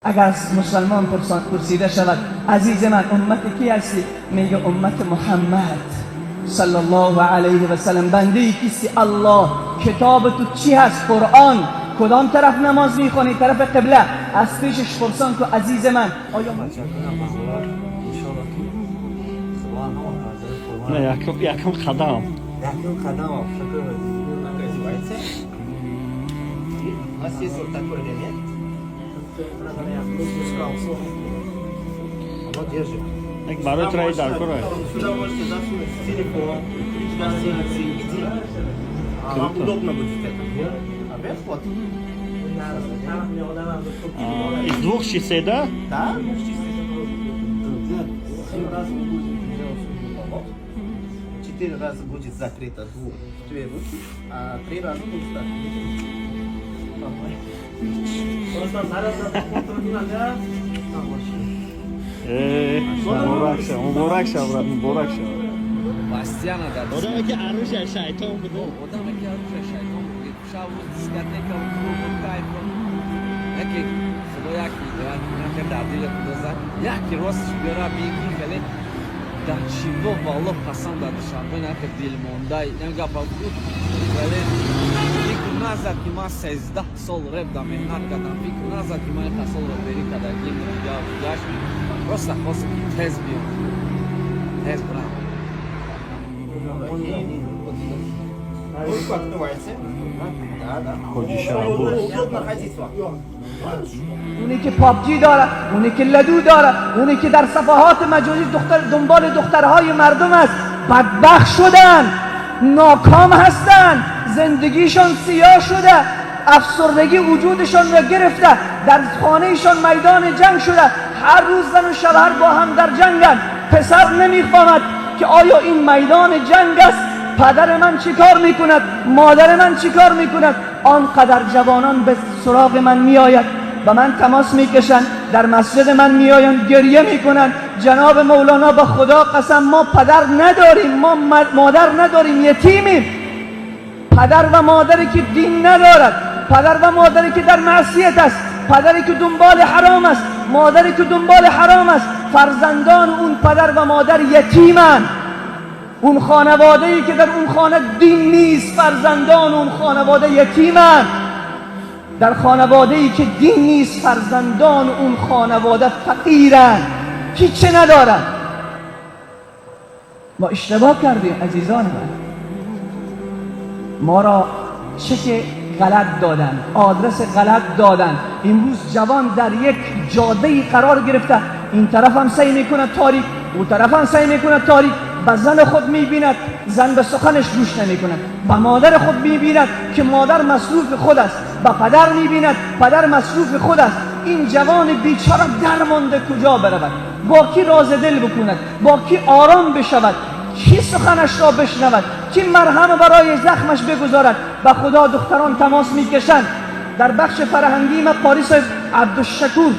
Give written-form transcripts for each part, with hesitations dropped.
اگر از مسلمان پرسیده شود عزیز من امت کی هستی؟ میگه امت محمد صلی الله علیه و سلم. بنده کیستی؟ الله. کتاب تو چی هست؟ قرآن. کدام طرف نماز میخوانی؟ طرف قبله. از پیشش پرسان که عزیز من آیا Не, якум қадам. Якум қадам. Оказывается, у нас есть вот такой элемент. Оно держит. Як барои траи дар кора. Сюда можете засунуть телефон, гостиницы и деньги. А вам удобно будет это. А вверх вот. Из двух частей, да? Да, двух частей. Семь раз вы будете делать вот. Четыре раза будет закрыто две руки, а три раза будет открыто. Э, муборак ша, муборак ша, брат, муборак ша. Постоянно дар Одаме ки арӯша шайтон буд. Одаме ки арӯша шайтон буд, шаб рӯз дискотека ва клуб ва кайф. Яке худо як ҳидоят яке дар дили худо зад, яке росташ биёра бигӣ, хеле дар чиво валло қасам, дар Душанбе яке дилмондай ин гапа буд, вале фикр назад, ки ман 13 сол реп да меҳнат кардам, фикр назад, ки ман ин сол реперӣ кардагим. Дигар просто хостам, ки тез биём, тез бирам. Руку открывайте. Да. Хоҷи Шаҳбоз. Удобно ходить вам. اونی که پابجی داره، اونی که لدو داره، اونی که در صفحات مجازی دختر دنبال دخترهای مردم است، بدبخت شدن، ناکام هستن، زندگیشان سیاه شده، افسردگی وجودشان را گرفته، در خانهشان میدان جنگ شده، هر روز زن و شوهر با هم در جنگن. پسر نمیفهمد که آیا این میدان جنگ است، پدر من چیکار میکند، مادر من چیکار میکند. آنقدر جوانان به سراغ من میآید، به من تماس میکشند، در مسجد من میآیند، گریه میکنند: جناب مولانا، به خدا قسم ما پدر نداریم، ما مادر نداریم، یتیمیم. پدر و مادری که دین ندارد، پدر و مادری که در معصیت است، پدری که دنبال حرام است، مادری که دنبال حرام است، فرزندان اون پدر و مادر یتیمند. اون خانواده ای که در اون خانه دین نیست، فرزندان اون خانواده یتیمند. در خانواده ای که دین نیست، فرزندان اون خانواده فقیرند، هیچ ندارند. ما اشتباه کردیم عزیزان من، ما را چک غلط دادن، آدرس غلط دادن. امروز جوان در یک جاده قرار گرفته، این طرف هم سعی میکنه تاریک، او طرف هم سعی میکنه تاریک. به زن خود میبیند، زن به سخنش گوش نمیکند. به مادر خود میبیند که مادر مصروف خود است. به پدر میبیند، پدر مصروف خود است. این جوان بیچاره درمانده، کجا برود؟ با کی راز دل بکند؟ با کی آرام بشود؟ کی سخنش را بشنود؟ کی مرهم برای زخمش بگذارد؟ به خدا دختران تماس میکشند. در بخش فرهنگی ما قاری صاحب عبدالشکور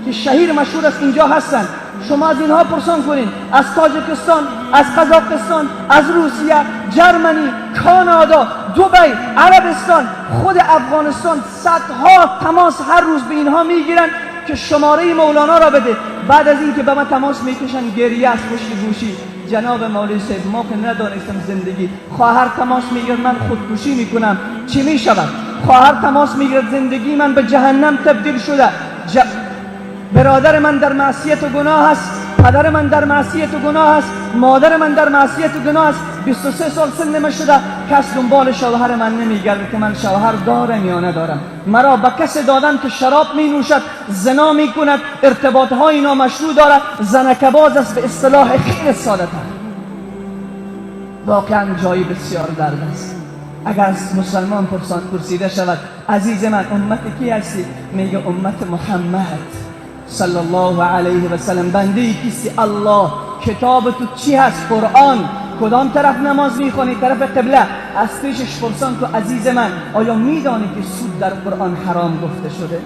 که شهیر مشهور است اینجا هستند. شما از اینها پرسان کنین، از تاجیکستان، از قزاقستان، از روسیه، جرمنی، کانادا، دبی، عربستان، خود افغانستان، صدها تماس هر روز به اینها میگیرن که شماره مولانا را بده. بعد از اینکه به من تماس میکشن، گریه از پشت گوشی: جناب مولوی صاحب، ما که ندانستم زندگی. خواهر تماس میگیرد: من خودکشی میکنم، چی میشود؟ خواهر تماس میگیرد: زندگی من به جهنم تبدیل شده، برادر من در معصیت و گناه است، پدر من در معصیت و گناه است، مادر من در معصیت و گناه است، 23 سال سن من شده، کس دنبال شوهر من نمیگرده که من شوهر دارم یا ندارم. مرا به کس دادن که شراب می نوشد، زنا می کند، ارتباط های نامشروع دارد، زنکباز است، به اصطلاح خیلی ساده تر. واقعا جایی بسیار درد است. اگر از مسلمان پرسیده شود عزیز من امت کی هستی؟ میگه امت محمد صلی الله علیه و سلم. بنده کیستی؟ الله. کتاب تو چی هست؟ قرآن. کدام طرف نماز میخوانی؟ طرف قبله. از پیشش پرسان که عزیز من آیا میدانی که سود در قرآن حرام گفته شده؟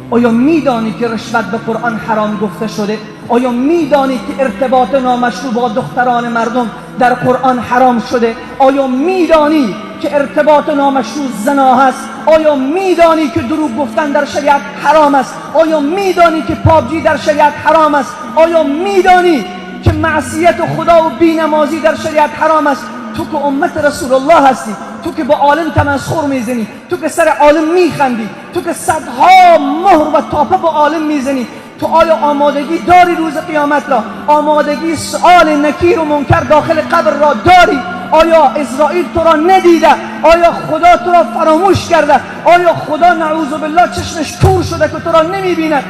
آیا میدانی که رشوت به قرآن حرام گفته شده؟ آیا میدانی که ارتباط نامشروع با دختران مردم در قرآن حرام شده؟ آیا میدانی که ارتباط نامشروع زنا هست؟ آیا میدانی که دروغ گفتن در شریعت حرام است؟ آیا میدانی که پابجی در شریعت حرام است؟ آیا میدانی که معصیت خدا و بینمازی در شریعت حرام است؟ تو که امت رسول الله هستی، تو که با عالم تمسخر میزنی، تو که سر عالم میخندی، تو که صدها مهر و تاپه با عالم میزنی، تو آیا آمادگی داری روز قیامت را؟ آمادگی سؤال نکیر و منکر داخل قبر را داری؟ آیا اسرائیل تو را ندیده؟ آیا خدا تو را فراموش کرده؟ آیا خدا نعوذ بالله چشمش کور شده که تو را نمیبیند؟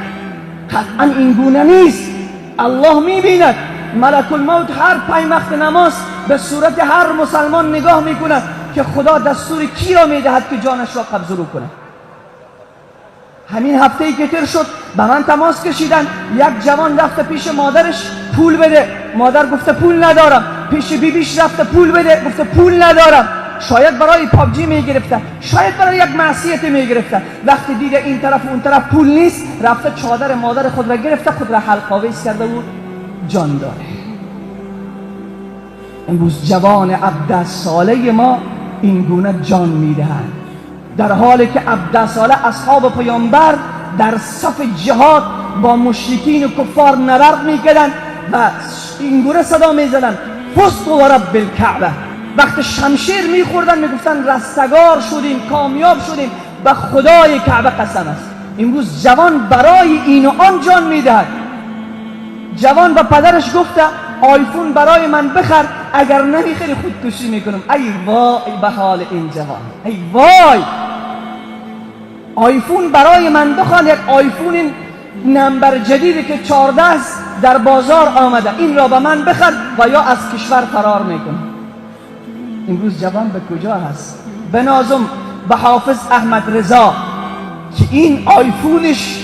قطعا این گونه نیست. الله میبیند. ملک الموت هر 5 وقت نماز به صورت هر مسلمان نگاه میکند که خدا دستور کی را میدهد که جانش را قبض رو کند. همین هفته ای که تیر شد به من تماس کشیدن، یک جوان رفته پیش مادرش پول بده، مادر گفته پول ندارم. پیش بیبیش رفته پول بده، گفته پول ندارم. شاید برای پابجی میگرفته، شاید برای یک معصیت میگرفته. وقتی دیده این طرف و اون طرف پول نیست، رفته چادر مادر خود را گرفته، خود را حلقاویز کرده و جان داره. امروز جوان 17 ساله ما این گونه جان میدهند، در حالی که 17 ساله اصحاب پیامبر در صف جهاد با مشرکین و کفار نبرد میکردند و این گونه صدا میزدند: فزت و رب الکعبه. وقت شمشیر میخوردن میگفتن رستگار شدیم، کامیاب شدیم، به خدای کعبه قسم است. امروز جوان برای این و آن جان میدهد. جوان به پدرش گفته آیفون برای من بخر، اگر نمیخری خودکشی میکنم. ای وای به حال این جوان، ای وای. آیفون برای من بخوان، یک آیفون نمبر جدیدی که 14 است در بازار آمده، این را به من بخر و یا از کشور فرار میکنم. امروز جوان به کجا هست؟ بنازم به حافظ احمد رضا که این آیفونش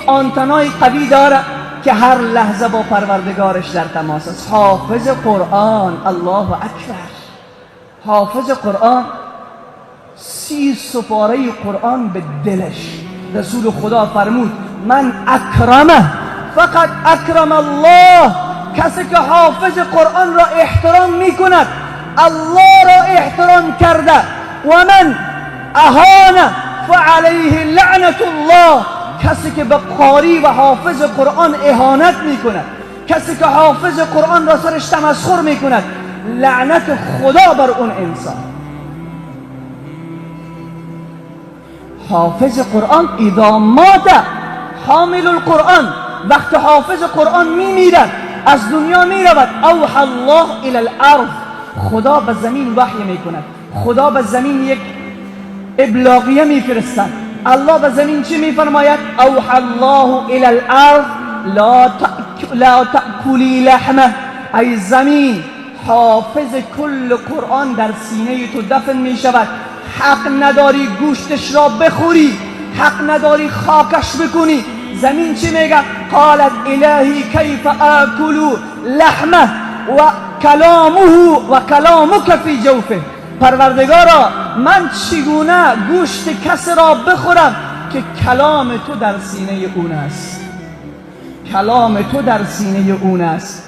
آنتنای قوی داره که هر لحظه با پروردگارش در تماس است. حافظ قرآن، الله اکبر، حافظ قرآن، 30 سپاره قرآن به دلش. رسول خدا فرمود من اکرمه فقط اکرم الله. کسی که حافظ قرآن را احترام میکند الله را احترام کرده. و من اهانه فعلیه لعنت الله. کسی که به قاری و حافظ قرآن اهانت میکند، کسی که حافظ قرآن را سرش تمسخر میکند، لعنت خدا بر اون انسان. حافظ قرآن اذا مات حامل القرآن، وقت حافظ قرآن میمیرد، از دنیا میرود، اوحى الله الى الارض، خدا به زمین وحی میکند، خدا به زمین یک ابلاغیه میفرستد. الله به زمین چی میفرماید؟ اوحى الله الى الارض لا تأکلی لحمه. ای زمین، حافظ کل قرآن در سینه تو دفن میشود، حق نداری گوشتش را بخوری، حق نداری خاکش بکنی. زمین چی میگه؟ قالت الهی کیف آکل لحمه و کلامه و کلامک فی جوفه. پروردگارا من چگونه گوشت کس را بخورم که کلام تو در سینه اون است، کلام تو در سینه اون است.